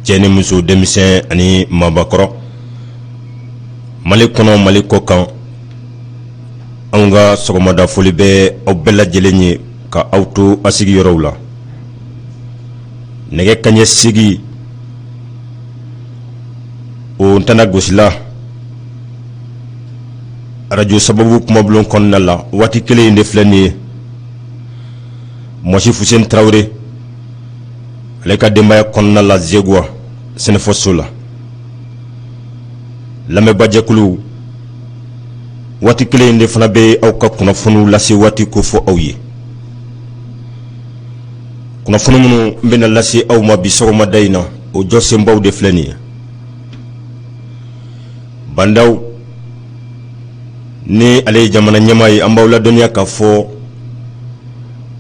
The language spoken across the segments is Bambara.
Cɛ ni muso, denmisɛn ani mabakɔrɔ, Mali kɔnɔ, Mali kɔ kan, anw ka sɔgɔmada foli bɛ aw bɛɛ lajɛlen ye ka aw to a sigiyɔrɔw la. Nɛgɛ kanɲɛ 8 o tana gosila arajo sababu kumabulon kɔnɔna la. Waati kelen in de filɛ nin ye. Mɔsi Fuseni Tarawele, ale ka denbaya kɔnɔna la, Zeguwa sɛnɛfɔso la, lamɛnbaajɛkulu, waati kelen in de fana bɛ aw ka kunnafoniw lase waati ko fɔ aw ye. Kunnafoni minnu bɛna lase aw ma bi sɔgɔmada in na, o jɔsenbaw de filɛ nin ye. Ba Ndaw ni ale ye jamana ɲɛmaa ye, an b'aw ladɔnniya k'a fɔ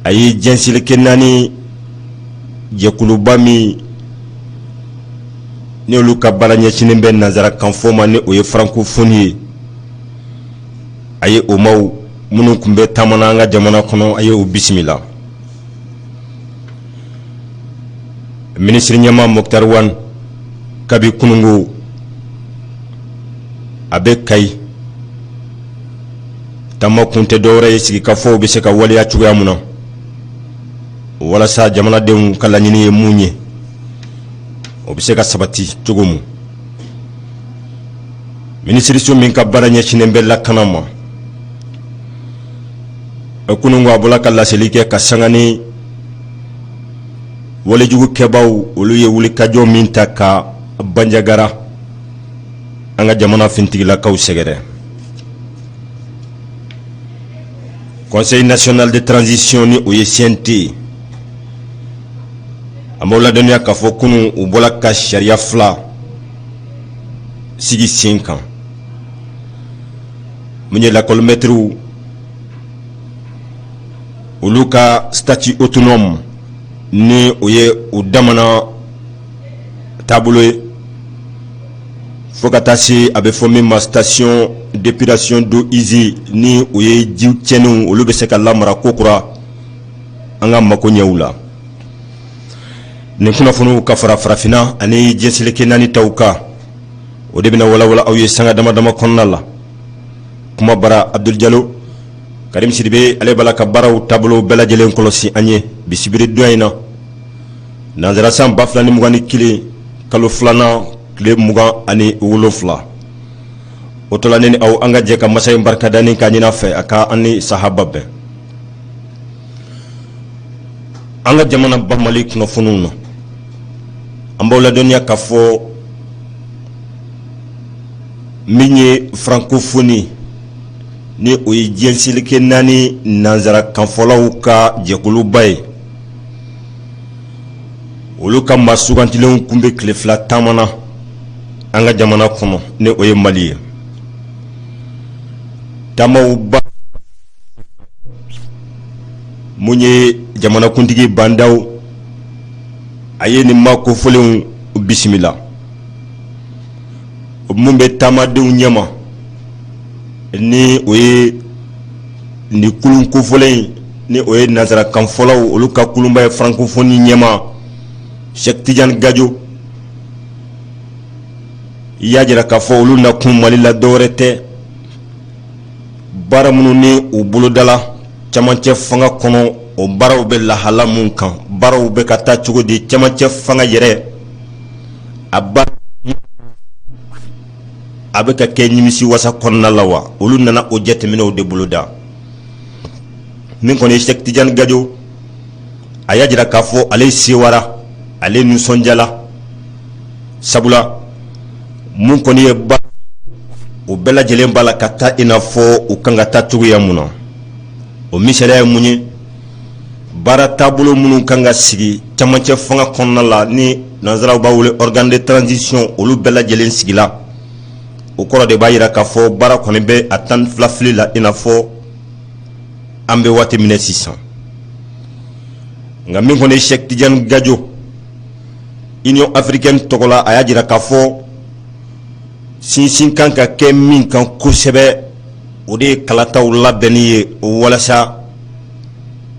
a ye diɲɛ seleke naani jɛkuluba min ni olu ka baara ɲɛsinnen bɛ nansarakan fɔ ma, ni o ye francophonie ye, a ye o maaw minnu tun bɛ taama na an ka jamana kɔnɔ, a ye u bisimila. Minisiri ɲɛmaa Moctar Ouane, kabi kunungo a bɛ Kayi. Taama kun tɛ dɔwɛrɛ ye sigikafɔw bɛ se ka waleya cogoya mun na, walasa jamanadenw ka laɲini ye mun ye, o bɛ se ka sabati cogo mun. Minisiriso min ka baara ɲɛsinnen bɛ lakana ma, kunungo a bɔla ka laseli kɛ ka sanga ni walejugukɛbaw olu ye wulikajɔ min ta ka Banjagara, an ka jamana finitigilakaw sɛgɛrɛ. Conseil national de transition, ni o ye CNT ye, an b'aw ladɔnniya k'a fɔ kunun u bɔla ka sariya fila sigi sen kan. Mun ye lakɔlimɛtiriw olu ka statut autonome, ni o ye u damana taabolo ye, fo ka taa se a bɛ fɔ min ma station d'épuration d'eau usée, ni o ye ji tiɲɛnenw, olu bɛ se ka lamara kokura an ka mako ɲɛw la. Nin kunnafoniw ka fara farafinna ani diɲɛ seleke naani taw kan, o de bɛna walawala aw ye sanga dama dama kɔnɔna la. Kuma bara, Abdul Jalo. Karim Sidibe, ale b'a la ka baaraw taabolo bɛɛ lajɛlen kɔlɔsi an ye bi sibiri don in na, nansara san 2021, kalo filanan tile 27. O tɔla, ne ni aw, an ka jɛ ka masa in barikada ni k'a ɲini fɛ a ka an ni sahaba bɛn. An ka jamana ba Mali kunnafoniw na, an b'aw ladɔnniya k'a fɔ min ye francophonie, ni o ye diɲɛ seleke naani nansarakanfɔlaw ka jɛkuluba ye, olu ka maa sugantilenw kun bɛ tile 2 taama na an ka jamana kɔnɔ, ni o ye Mali ye. Taamaw ba mun ye, jamanakuntigi Ba Ndaw, a ye nin maa kofɔlenw bisimila. Mun bɛ taamadenw ɲɛma, ni o ye nin kulun kofɔlen, ni o ye nansarakanfɔlaw olu ka kulunba ye, francophonie ɲɛmaa Cheikh Tidiane Gadio, i y'a jira k'a fɔ olu nakun Mali la dɔwɛrɛ tɛ, baara minnu ni u bolodala camancɛ fanga kɔnɔ, o baaraw bɛ lahala mun kan, baaraw bɛ ka taa cogo di, camancɛ fanga yɛrɛ a ba a bɛ ka kɛ nimisi wasa kɔnɔna la wa, olu nana o jateminɛw de boloda. Min kɔni ye Cheikh Tidiane Gadio, a y'a jira k'a fɔ ale sewara, ale nisɔndiyala, sabula mun kɔni ye ba o bɛɛ lajɛlen b'a la ka taa i n'a fɔ u kan ka taa cogoya mun na. O misaliya ye mun ye? Baara taabolo minnu kan ka sigi camancɛ fanga kɔnɔna la, ni nansaraw b'a wele organe de transition, olu bɛɛ lajɛlen sigila. O kɔrɔ de b'a jira k'a fɔ baara kɔni bɛ a 12 fili la, i n'a fɔ an bɛ waati min sisan. Nka min kɔni ye Cheikh Tidiane Gadio, Union africaine tɔgɔ la, a y'a jira k'a fɔ sinsin kan ka kɛ min kan kosɛbɛ, o de ye kalataw labɛnni ye, walasa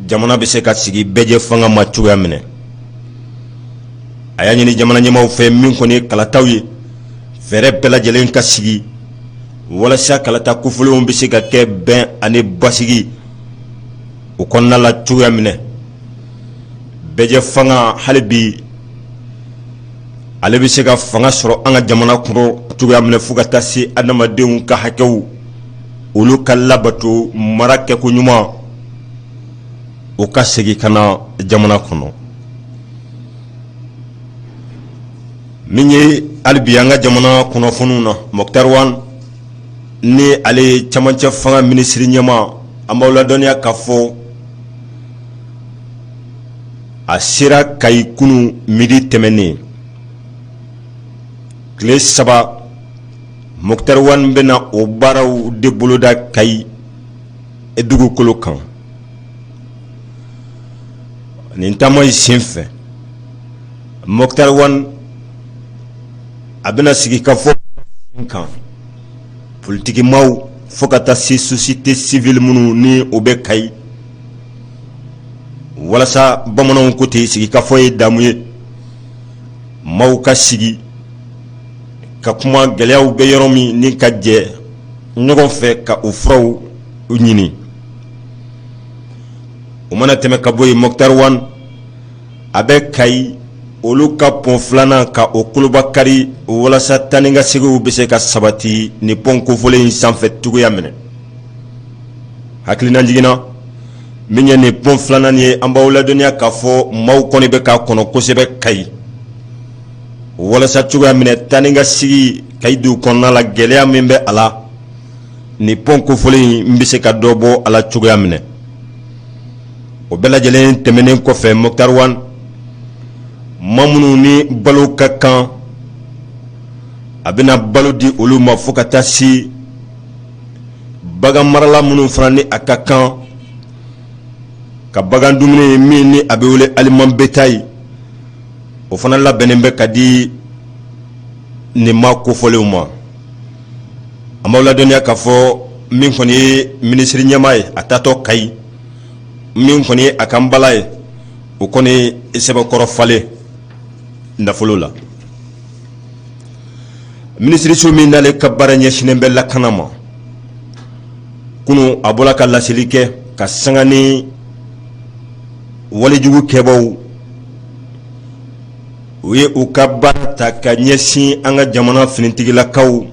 jamana bɛ se ka sigi bɛɛjɛ fanga ma cogoya minɛ. A y'a ɲini jamana ɲɛmaaw fɛ, min kɔni ye kalataw ye, fɛɛrɛ bɛɛ lajɛlen ka sigi walasa kalata kofɔlenw bɛ se ka kɛ bɛn ani basigi o kɔnɔna la cogoya min na. Bɛɛjɛ fanga hali bi ale bɛ se ka fanga sɔrɔ an ka jamana kɔnɔ cogoya min na, fo ka taa se adamadenw ka hakɛw olu ka labato, mara kɛko ɲuman o ka segin ka na jamana kɔnɔ. Min ye hali bi an ka jamana kunnafoniw na, Moctar Ouane, ni ale ye camancɛ fanga minisiri ɲɛmaa, an b'aw ladɔnniya k'a fɔ a sera Kayi kunun midi tɛmɛnen. Tile 3, Moctar Ouane bɛna o baaraw de boloda Kayi dugukolo kan. Nin taama in senfɛ, Moctar Ouane a bɛna sigi ka fɔ kan politikimaw, fo ka taa se société civile minnu ni o bɛ Kayi, walasa bamananw ko ten, sigikafɔ ye damu ye, maaw ka sigi ka kuma gɛlɛyaw bɛ yɔrɔ min ni ka jɛ ɲɔgɔn fɛ ka o furaw ɲini. O mana tɛmɛ ka bɔ yen, Moctar Ouane a bɛ Kayi olu ka pont filanan ka o koloba kari walasa taa ni ka seginw bɛ se ka sabati ni pont kofɔlen in sanfɛ cogoya min na. Hakilina jiginna, min ye nin pont filanan ye, an b'aw ladɔnniya k'a fɔ maaw kɔni bɛ k'a kɔnɔ kosɛbɛ Kayi, walasa cogoya min na taa ni ka segin Kayi dugu kɔnɔna la, gɛlɛya min bɛ a la, nin pont kofɔlen in bɛ se ka dɔ bɔ a la cogoya min na. O bɛɛ lajɛlen tɛmɛnen kɔfɛ, Moctar Ouane, maa minnu ni balo ka kan, a bɛna balo di olu ma, fo ka taa se bagan marala minnu fana ni a ka kan ka bagan dumuni min ni a bɛ wele aliment bétail, o fana labɛnnen bɛ ka di nin maa kofɔlenw ma. An b'aw ladɔnniya k'a fɔ min kɔni ye minisiri ɲɛmaa ye, a taatɔ Kayi, min kɔni ye a ka nbala ye, o kɔni sɛbɛkɔrɔ falen nafolo la. Minisiriso min n'ale ka baara ɲɛsinnen bɛ lakana ma, kunun a bɔra ka laseli kɛ ka sanga ni walejugu kɛbaw u ye u ka baara ta ka ɲɛsin an ka jamana finitigilakaw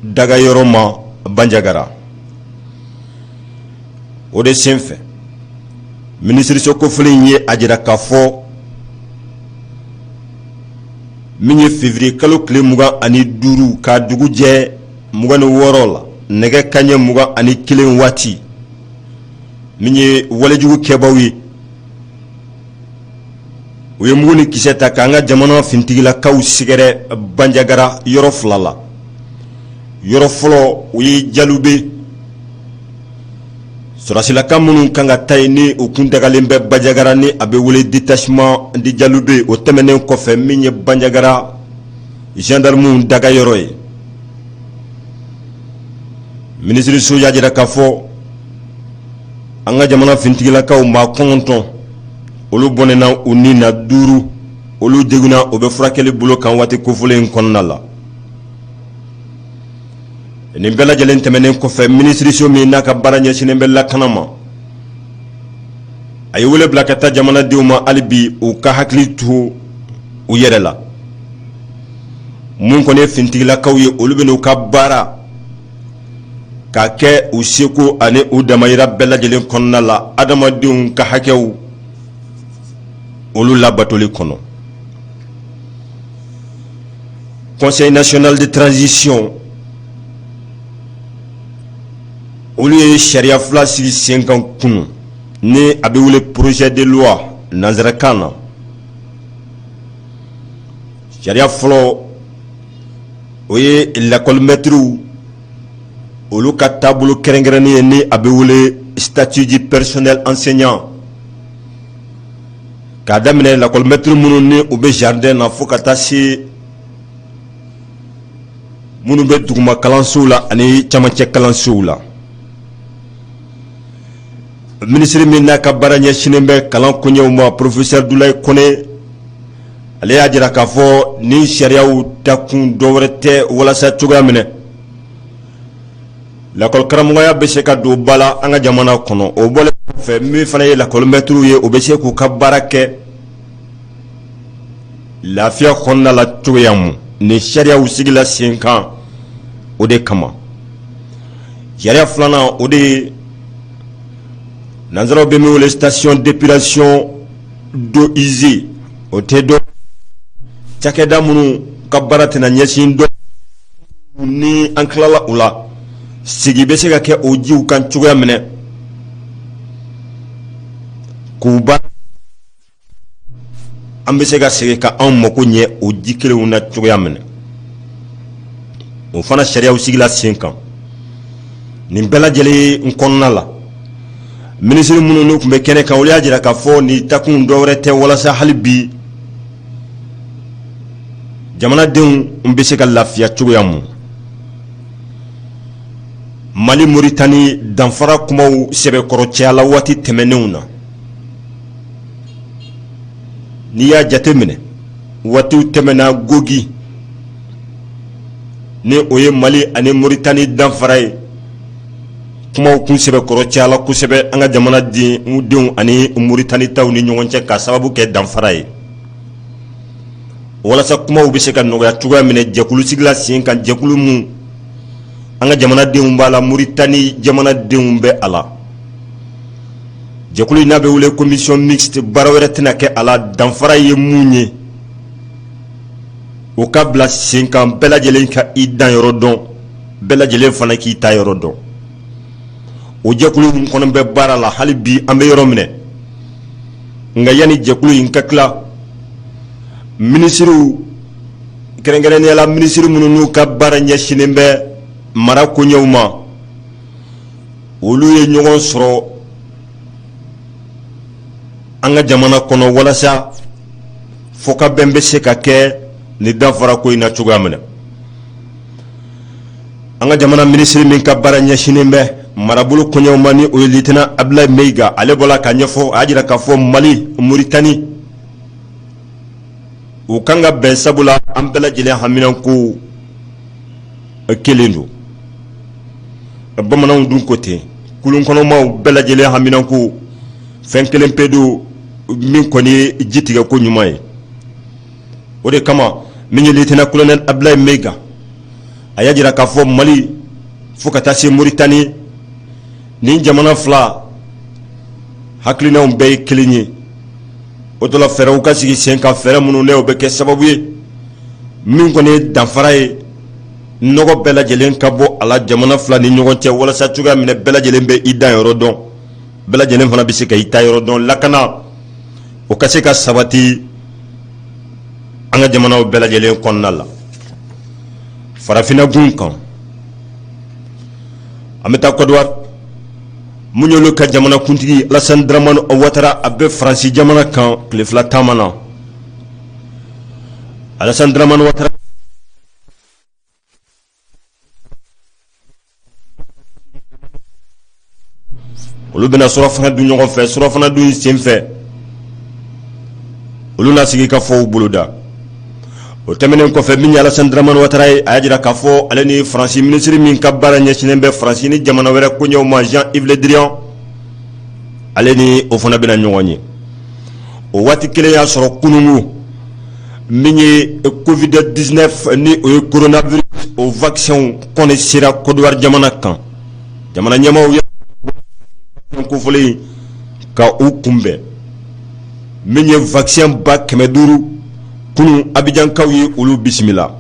dagayɔrɔ ma Banjagara. O de senfɛ, minisiriso kofɔlen in ye a jira k'a fɔ min ye février kalo tile 25 ka dugu jɛ 26 la, nɛgɛ kanɲɛ 21 waati, min ye walejugu kɛbaw ye, u ye mugu ni kisɛ ta k'an ka jamana finitigilakaw sɛgɛrɛ Banjagara yɔrɔ fila la. Yɔrɔ fɔlɔ, o ye Jalube sɔrɔdasilaka minnu kan ka taa yen ni u kun dagalen bɛ Banjagara, ni a bɛ wele détachement de Jalube. O tɛmɛnen kɔfɛ, min ye Banjagara gendarmew dagayɔrɔ ye, minisiriso y'a jira k'a fɔ an ka jamana finitigilakaw maa 9 olu bɔnɛna u ni na, duuru olu degunna, o bɛ furakɛli bolo kan waati kofɔlen in kɔnɔna la. Nin bɛɛ lajɛlen tɛmɛnen kɔfɛ, minisiriso min n'a ka baara ɲɛsinnen bɛ lakana ma, a ye wele bila ka taa jamanadenw ma hali bi u ka hakili to u yɛrɛ la. Mun kɔni ye finitigilakaw ye, olu bɛna u ka baara k'a kɛ u seko ani u damayira bɛɛ lajɛlen kɔnɔna la, adamadenw ka hakɛw olu labatoli kɔnɔ. Conseil national de transition, olu ye sariya fila sigi sen kan kunun, ni a bɛ wele projet de loi nanzarakan na. Sariya fɔlɔ, o ye lakɔlimɛtiriw olu ka taabolo kɛrɛnkɛrɛnnen ye, ni a bɛ wele statut du personnel enseignant, k'a daminɛ lakɔlimɛtiri minnu ni u bɛ jardin na, fo ka taa se minnu bɛ duguma kalansow la ani camancɛ kalansow la. Minisiri min n'a ka baara ɲɛsinnen bɛ kalan koɲɛw ma, professeur Doulaye Kone. Ale y'a jira k'a fɔ ni sariyaw takun dɔwɛrɛ tɛ walasa cogoya min na lakɔlikaramɔgɔya bɛ se ka don ba la an ka jamana kɔnɔ. O bɔlen kɔfɛ, min fana ye lakɔlimɛtiriw ye, o bɛ se k'u ka baara kɛ lafiya kɔnɔna la cogoya mun. Nin sariyaw sigila sen kan o de kama. Sariya filanan, o de ye nansaraw bɛ min wele station d'épuration d'eau usée. O tɛ dɔ cakɛda minnu ka baara tɛna ɲɛsin dɔ ni an tilala u la, sigi bɛ se ka kɛ o jiw kan cogoya min na k'u ba an bɛ se ka segin ka anw mako ɲɛ o ji kelenw na cogoya min na. O fana sariyaw sigila sen kan. Nin bɛɛ lajɛlen kɔnɔna la, minisiri minnu n'u tun bɛ kɛnɛ kan, olu y'a jira k'a fɔ nin takun dɔwɛrɛ tɛ walasa hali bi jamanadenw bɛ se ka lafiya cogoya mun. Mali Moritani danfara kumaw sɛbɛkɔrɔ cayala waati tɛmɛnenw na. N'i y'a jate minɛ, waatiw tɛmɛna, Gogi ni o ye Mali ani Moritani danfara ye, kumaw kun sɛbɛkɔrɔ cayala kosɛbɛ an ka jamana denw ani Moritani taw ni ɲɔgɔn cɛ, ka sababu kɛ danfara ye. Walasa kumaw bɛ se ka nɔgɔya cogoya min na, jɛkulu sigila sen kan, jɛkulu mun an ka jamanadenw b'a la, Moritani jamanadenw bɛ a la. Jɛkulu in n'a bɛ wele commission mixte, baara wɛrɛ tɛna kɛ a la, danfara ye mun ye, o ka bila sen kan, bɛɛ lajɛlen ka i danyɔrɔ dɔn, bɛɛ lajɛlen fana k'i ta yɔrɔ dɔn. O jɛkulu in kɔnɔ bɛ baara la hali bi an bɛ yɔrɔ min na. Nka yanni jɛkulu in ka tila, minisiriw, kɛrɛnkɛrɛnnenya la minisiri minnu n'u ka baara ɲɛsinnen bɛ mara koɲɛw ma, olu ye ɲɔgɔn sɔrɔ an ka jamana kɔnɔ walasa fɔkabɛn bɛ se ka kɛ nin danfara ko in na cogoya min na. An ka jamana minisiri min ka baara ɲɛsinnen bɛ marabolo koɲɛw ma, ni o ye lieutenant Abdoulaye Maïga, ale bɔla k'a ɲɛfɔ. A y'a jira k'a fɔ Mali Moritani u kan ka bɛn, sabula an bɛɛ lajɛlen haminanko kelen don. Bamananw dun ko ten, kulun kɔnɔmaw bɛɛ lajɛlen haminanko fɛn kelen pe don, min kɔni ye ji tigɛ ko ɲuman ye. O de kama, min ye lieutenant colonel Abdoulaye Maïga, a y'a jira k'a fɔ Mali fo ka taa se Moritani, nin jamana fila hakilinaw bɛɛ ye kelen ye. O dɔ la, fɛɛrɛw ka sigi sen kan, fɛɛrɛ minnu ne o bɛ kɛ sababu ye, min kɔni ye danfara ye, nɔgɔ bɛɛ lajɛlen ka bɔ a la jamana fila ni ɲɔgɔn cɛ, walasa cogoya min na bɛɛ lajɛlen bɛ i dan yɔrɔ dɔn, bɛɛ lajɛlen fana bɛ se ka i ta yɔrɔ dɔn, lakana o ka se ka sabati an ka jamanaw bɛɛ lajɛlen kɔnɔna la. Farafinna gun kan, an bɛ taa Kɔdiwari. Mun y'olu ka jamanakuntigi Alassane Dramane Ouattara, a bɛ Faransi jamana kan tile 2 taama na. Alassane Dramane Ouattara olu bɛna surafana dun ɲɔgɔn fɛ. Surafana dun senfɛ, olu na sigi ka fɔw boloda. O tɛmɛnen kɔfɛ, min ye Alassane Dramane Ouattara ye, a y'a jira k'a fɔ ale ni Faransi minisiri min ka baara ɲɛsinnen bɛ Faransi ni jamana wɛrɛ koɲɛw ma, Jean-Yves Le Drian, ale ni o fana bɛna ɲɔgɔn ye. O waati kelen y'a sɔrɔ kunungu, min ye Covid 19, ni o ye coronavirus, o vaccin kɔni sera Kɔdiwari jamana kan. Jamana ɲɛmaaw ye kofɔlen ka u kunbɛn. Min ye vaccin 500,000, kunun Abijankaw ye olu bisimila.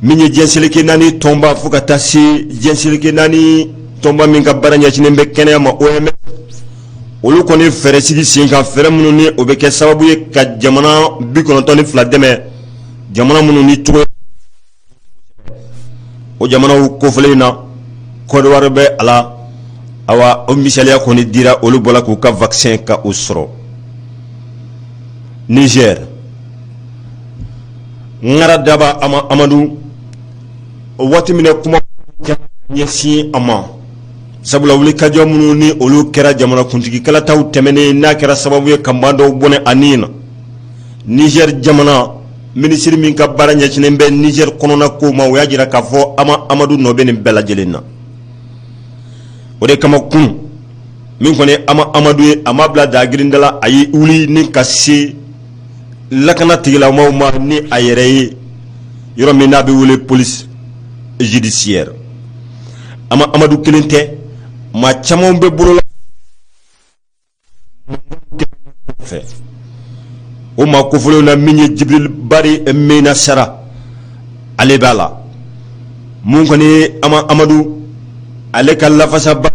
Min ye diɲɛ seleke naani tɔnba, fo ka taa se diɲɛ seleke naani tɔnba min ka baara ɲɛsinnen bɛ kɛnɛya ma, OMS, olu kɔni fɛɛrɛ sigi sen kan, fɛɛrɛ minnu ni o bɛ kɛ sababu ye ka jamana 92 dɛmɛ, jamana minnu ni cogo o jamanaw kofɔlen na, Kɔdiwari bɛ a la. Awa, o misaliya kɔni dira, olu bɔla k'u ka vaccin ka o sɔrɔ. Niger, Ŋara Daba Amadu, o waati min kuma ɲɛsin a ma, sabula wulikajɔ minnu ni olu kɛra jamanakuntigi kalataw tɛmɛnen, n'a kɛra sababu ye ka maa dɔw bɔnɛ a ni na. Niger jamana minisiri min ka baara ɲɛsinnen bɛ Niger kɔnɔna ko ma, o y'a jira k'a fɔ Ama Amadu nɔ bɛ nin bɛɛ lajɛlen na. O de kama kunun, min kɔni Ama Amadu ye, a ma bila dagirinda la, a ye wuli ni ka se lakana tigilamaw ma ni a yɛrɛ ye, yɔrɔ min n'a bɛ wele police judiciaire. Ama Amadu kelen tɛ, maa caman bɛ bolo la fɛ. O maa kofɔlenw na, min ye Jibril Bari Mɛnasara, ale b'a la. Mun kɔni ye Ama Amadu, ale ka lafasaba,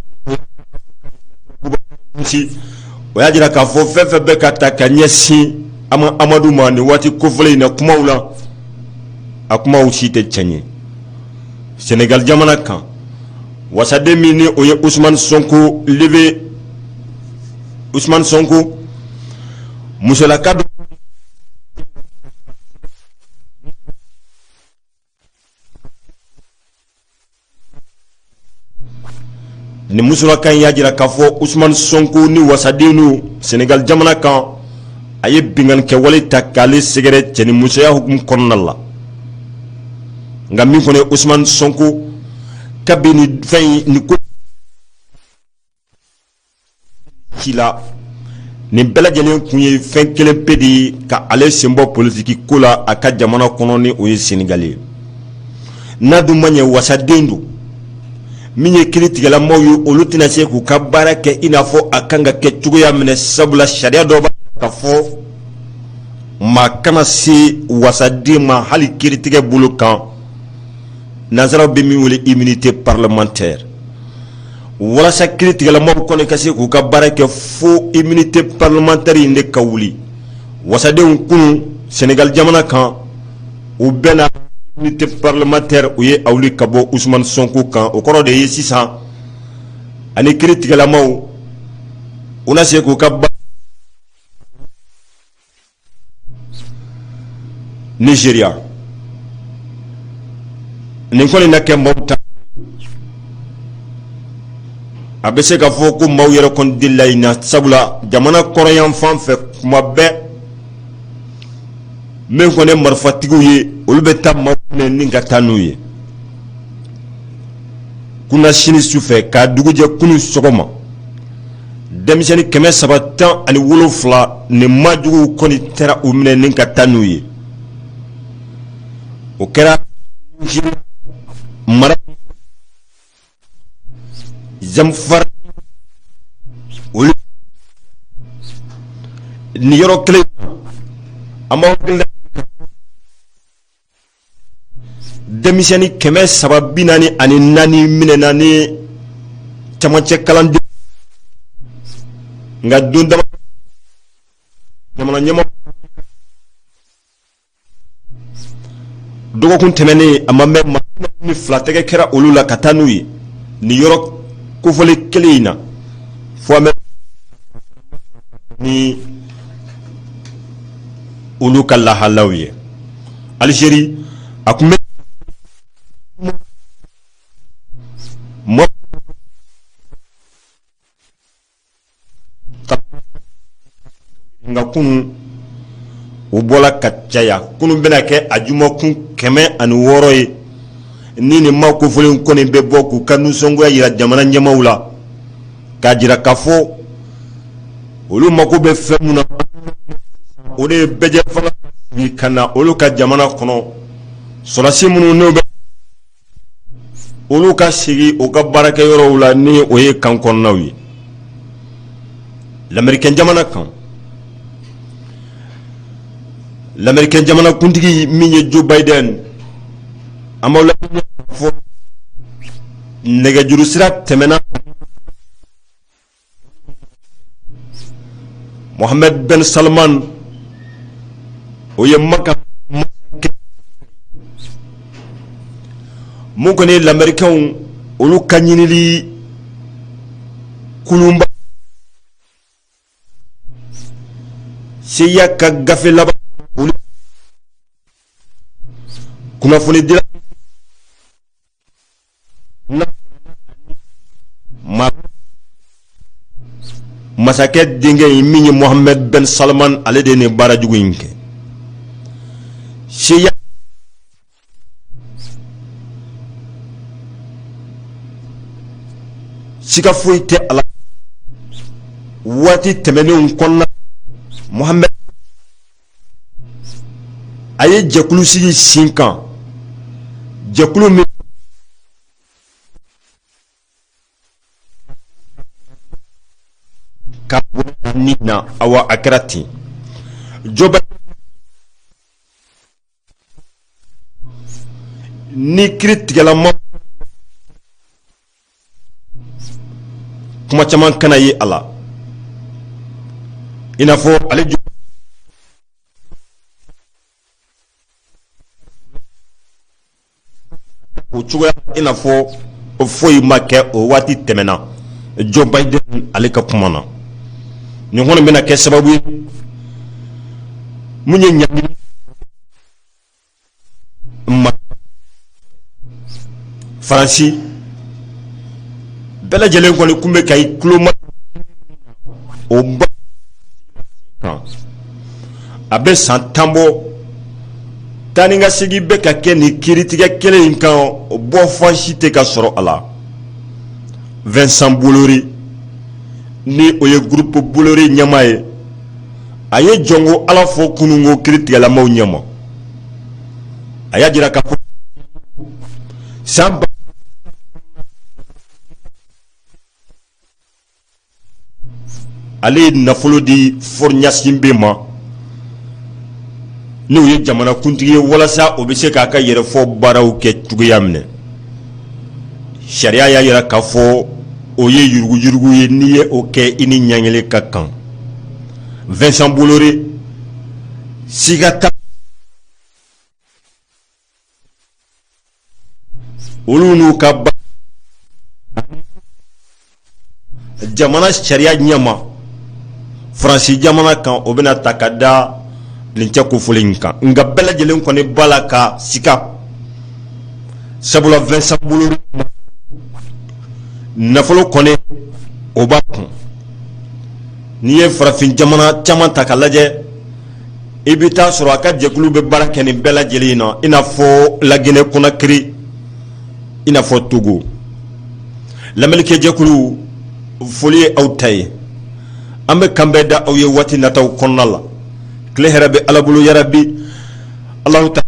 o y'a jira k'a fɔ fɛn fɛn bɛ ka ta ka ɲɛsin Ama Amadu ma nin waati kofɔlen in na, kumaw la, a kumaw si tɛ tiɲɛ ye. Senegal jamana kan, wasaden min ni o ye Usumani Sonko leve, Usumani Sonko musolaka dɔ nin musolaka in y'a jira k'a fɔ Usumani Sonko ni wasaden nu Senegal jamana kan, a ye binkanni kɛwale ta k'ale sɛgɛrɛ cɛnimusoya hukumu kɔnɔna la. Nka min kɔni ye Usumani Sonko, kabini fɛn in nin ko ci la, nin bɛɛ lajɛlen kun ye fɛn kelen pe de ye, ka ale senbɔ politiki ko la a ka jamana kɔnɔ, ni o ye Senegal ye. N'a dun ma ɲɛ wasaden don, min ye kiiritigɛlamaaw ye, olu tɛna se k'u ka baara kɛ i n'a fɔ a kan ka kɛ cogoya min na, sabula sariya dɔ b'a ka fɔ maa kana se wasaden ma hali kiiritigɛ bolo kan, nansaraw bɛ min wele immunité parlementaire. Walasa kiiritigɛlamaaw kɔni ka se k'u ka baara kɛ, fo immunité parlementaire in de ka wuli. Wasadenw kunun Senegal jamana kan, u bɛnna immunité parlementaire, u ye a wuli ka bɔ Usumani Sonko kan. O kɔrɔ de ye sisan ani kiiritigɛlamaaw, u na se k'u ka Nigeria nin kɔni na kɛ maaw ta, a bɛ se ka fɔ ko maaw yɛrɛ kɔni delila in na, sabula jamana kɔrɔnyanfan fɛ, kuma bɛɛ min kɔni ye marifatigiw ye, olu bɛ taa maaw minɛ ni ka taa n'u ye. Kunasini su fɛ k'a dugujɛ kunun sɔgɔma, denmisɛnnin 317 nin maajuguw kɔni taara u minɛ ni ka taa n'u ye. O kɛra mara Zamfara, olu nin yɔrɔ kelen. An b'aw hakili denmisɛnnin 344 minɛna ni camancɛ kalanden, nka don dama jamana ɲɛmaa dɔgɔkun tɛmɛnen, a ma mɛn, maa 42 tɛgɛ kɛra olu la ka taa n'u ye nin yɔrɔ kofɔlen kelen in na, fo an bɛ ni olu ka lahalaw ye. Algérie, a tun bɛ mɔ nka kunun u bɔla ka caya. Kunun bɛna kɛ a jumakun 106 ye ni nin maa kofɔlen kɔni bɛ bɔ k'u ka nisɔngoya jira jamana ɲɛmaaw la, k'a jira k'a fɔ olu mako bɛ fɛn min na, o de ye bɛɛjɛ fanga ka na olu ka jamana kɔnɔ, sɔrɔdasi minnu n'u bɛ, olu ka segin u ka baarakɛyɔrɔw la, ni o ye kan kɔnɔnaw ye. Lamerikɛn jamana kan, lamerikɛn jamana kuntigi min ye Joe Biden, an b'aw la fɔ nɛgɛjuru sira tɛmɛna Mohamed Ben Salman, o ye Maka mun kɔni ye lamerikɛnw olu ka ɲinili kulunba CIA ka gafe laban olu kunnafonidila ma masakɛ denkɛ in min ye Mohamed Ben Salman, ale de ye nin baara jugu in kɛ. CIA siga foyi tɛ a la waati tɛmɛnenw kɔnɔna Mohamed a ye jɛkulu sigi sen kan jɛkulu min ka ni na awa a kɛra ten Joe ni kiritigɛlama kuma caman kana ye a la i n'a fɔ ale o cogoya i n'a fɔ foyi ma kɛ o waati tɛmɛna Joe Biden ale ka kuma na nin kɔni bɛna kɛ sababu ye mun ye ɲangili ma Faransi bɛɛ lajɛlen kɔni kun bɛ ka i tulo ma o ba kan a bɛ san 10 bɔ taa ni ka segin bɛ ka kɛ nin kiiritigɛ kelen in kan o bɔ fan si tɛ ka sɔrɔ a la Vincent Bolloré ni o ye groupe Bolloré ɲɛmaa ye a ye jɔnko ala fɔ kununko kiiritigɛlamaw ɲɛma a y'a jira k'a fɔ san ale ye nafolo di Faure Gnassingbé ma n'o ye jamanakuntigi ye walasa o bɛ se k'a ka yɛrɛfɔ baaraw kɛ cogoya min na sariya y'a jira k'a fɔ o ye yuruguyurugu ye n'i ye o kɛ i ni ɲangili ka kan Vincent Bolloré siga t'a olu n'u ka ba jamana sariya ɲɛma Faransi jamana kan o bɛna ta ka da nin cɛ kofɔlen in kan nka bɛɛ lajɛlen kɔni b'a la ka sika sabula Vincent Bolloré nafolo kɔni o b'a kun n'i ye farafin jamana caman ta ka lajɛ i bɛ taa sɔrɔ a ka jɛkulu bɛ baara kɛ nin bɛɛ lajɛlen na i n'a fɔ Laginɛ Konakiri i n'a fɔ Togo lamɛnnikɛjɛkulu foli ye aw ta ye an bɛ kanbɛn da aw ye waati nataw kɔnɔna la tile hɛrɛ bɛ Ala bolo yarabi Alahu ta